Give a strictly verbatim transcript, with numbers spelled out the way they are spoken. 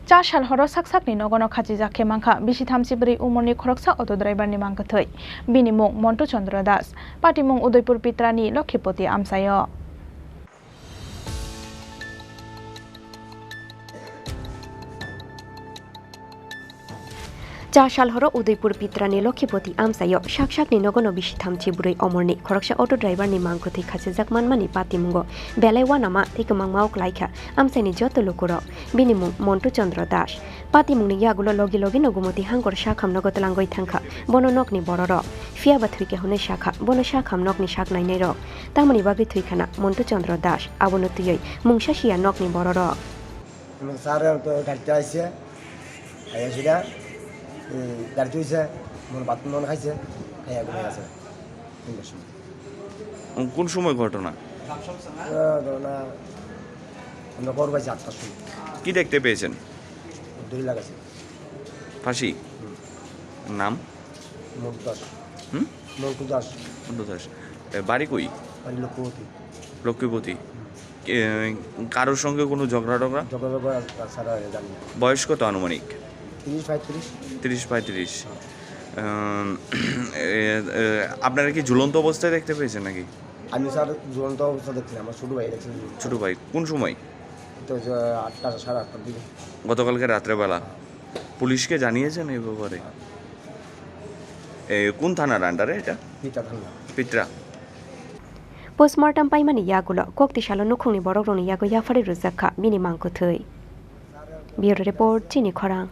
Cha sal horo sak sakni nogono khachijak khe mankha bisi thamchi bwrwi umorni khoroksa auto driverni mangkwthwi. Bini mung Montu Chandra Das, patimung Udaipur Pitrani Lokhipoti amchaio. Cha sal horo Udaipur Pitrani Lokhipoti amchaio sak sakni nogono bisi thamchi bwrwi omorni khoroksa auto driverni mangkwthwi khachijak manmani patimungo belai uanama tei kwmangma o klaikha amchaini joto lukurok. Bini mung Montu Chandra Das. Patimungni yagulo logi logino Gumoti Hangkor sakham nogo twlangwi thangkha bono nokni bororok. Phiyaba thwikha hwnwi sakha bono sakham nokni sak nainairok. Tamoni bagwi thwikhana Montu Chandra Das, abono twiwi mungsa siya nokni bororok. Sir, তো গাড়িতে আইছে, আইয়া সেটা, এই, গাড়িতে হইছে, মনে ভাত মনে খাইছে, খাইয়া ঘুমিয়ে আছে তিনটার সময়। উম, কোন সময় ঘটনা? আহ, ঘটনা আমরা খবর পাইছি আটটার সময়। কি দেখতে পেয়েছেন? দড়ি লাগাইছে। ফাঁসি? হুম। নাম? মন্টু দাস। হুম? মন্টু দাস। মন্টু দাস। এ, বাড়ি কই? বাড়ি লক্ষ্মীপতি। লক্ষ্মীপতি। হুম। এ, কারোর সঙ্গে কোনো ঝগড়া টগড়া? ঝগড়া টগড়া ছাড়া জানি না। বয়স কত আনুমানিক? তিরিশ পঁয়ত্রিশ। তিরিশ পঁয়ত্রিশ। হ্যাঁ। উম, এ, এ, আপনারা কি ঝুলন্ত অবস্থায় দেখতে পেয়েছেন নাকি? আমি স্যার ঝুলন্ত অবস্থা দেখছিলাম, আমার ছোট ভাই দেখছিল। ছোট ভাই, কোন সময়? তো যে আটটা, সাড়ে আটটার দিকে। গতকালকে রাত্রেবেলা? পুলিশকে জানিয়েছেন এই ব্যাপারে? এ, কোন থানার আন্ডারে এটা? পিতা থানা। পিত্রা। Postmortem paimani yagulo kok tisalo nukhungni borokrokni yago yapharwi rwjak kha bini mangkwthwi. Bureau Report, Chini Khorang.